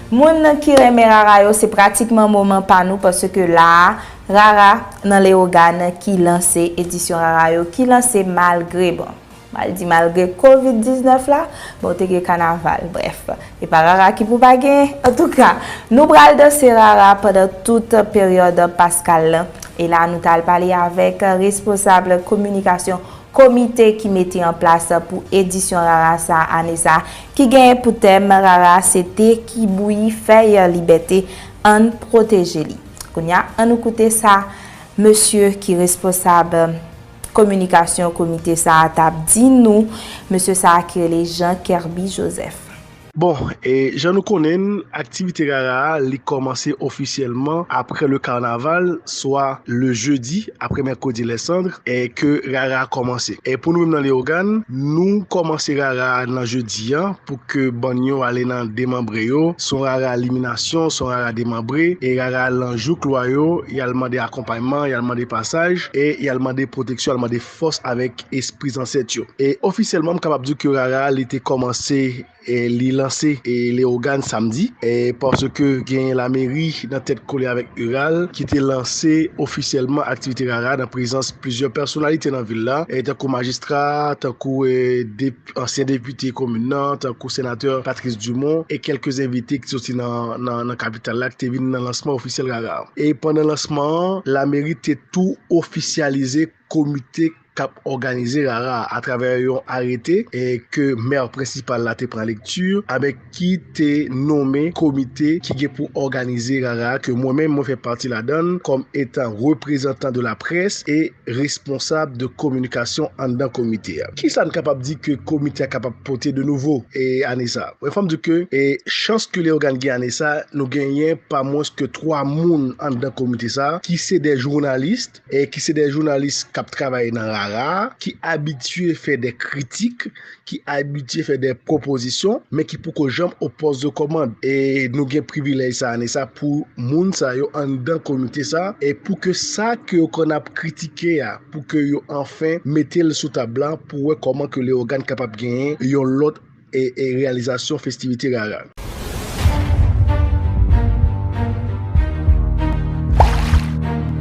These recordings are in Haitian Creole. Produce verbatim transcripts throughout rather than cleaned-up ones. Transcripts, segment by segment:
Moun ki renmen rara yo, se pratikman moman pa nou, paske la a, rara nan Leyogàn ki lanse edisyon rara yo, ki lanse malgre, bon, m al di malgre kovid diznèf la, bon, te gen kanaval, brèf, e pa rara ki pou pa gen. Antouka, nou pral danse rara pandan tout peryòd paskal lan. E la, nou t al pale avèk responsab kominikasyon komite ki mete an plas pou edisyon rara sa ane sa, ki genyen pou tèm rara se te ki bouyi fèy libète, ann pwoteje li. Kounye a, ann nou koute sa mesye ki responsab kominikasyon komite sa a t ap di nou, mesye sa a ki rele Jean Kerby Joseph. Bon, e jan nou konnen, aktivite rara a, li kòmanse ofisyèlman apre le kanaval, swa le jedi apre mèkredi lè sand, e ke rara a kòmanse. E pou nou menm nan Leyogàn, nou kòmanse rara a nan jedi an pou ke bann yo ale nan demanbre yo. Se yon rara liminasyon, se yon rara demanbre, e rara a lan jouk lwa yo, y al mande akonpayman, y al mande pasaj, e y al mande pwoteksyon, y al mande fòs avèk espri zansèt yo. E ofisyèlman, m kapab di ke rara a, li te kòmanse e li lanse e Leyogàn samdi, e paske genyen lameri nan tèt kole avèk URAL ki te lanse ofisyèlman aktivite rara nan prezans plizyè pèsonalite nan vil la, e tankou majistra, tankou e, dep, ansyen depite komin nan, tankou senatè Patrice Dumont, e kèlke envite ki soti nan, nan, nan kapital la, ki te vin nan lansman ofisyèl rara. E pandan lansman an, lameri te tou ofisyalize komite k ap òganize rara a atravè yon arete e ke mè prensipal la te pran lekti, avèk ki te nonmen komite ki gen pou òganize rara a, ke mwen menm mwen fè pati ladan l kòm etan reprezantan de la près e responsab de kominikasyon anndan komite a. Kisa n kapab di ke komite a kapab pote de nouvo e ane sa? Mwen fò m di ke e chans ke Leyogàn gen ane sa, nou genyen pa mwens ke twa moun anndan komite sa ki se de jounalis, e ki se de jounalis k ap travay nan rara, ki abitye fè de kritik, ki abitye fè de pwopozisyon, men ki poko janm o pòs de kòmand. E nou gen privilèj sa ane sa pou moun sa yo anndan komite sa, e pou ke sa ke yo konn ap kritike a, pou ke yo anfen mete l sou tab la, pou wè kòman ke Leyogàn kapab genyen yon lòt e, e reyalizasyon festivite rara.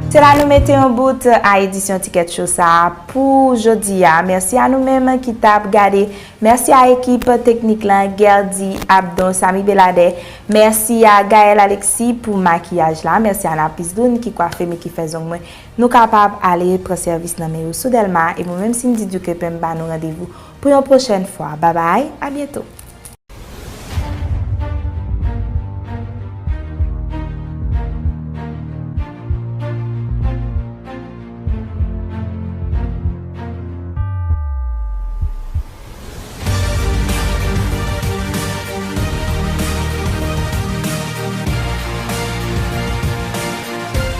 Se la nou mete yon bout a edisyon Ticket Show sa a pou jodi a. Mèsi a nou menm ki t ap gade. Mèsi a ekip teknik lan, Gerdy Abdon, Samy Belader. Mèsi a Gaël Alexis pou makiyaj la. Mèsi a Napis Dune ki kwafe m e ki fè zong mwen. Nou kapab ale pran sèvis nan men yo sou Dèlma, e mwen menm Cindy Duc Lepin m ba nou randevou pou yon pwochèn fwa. Babay, a byento.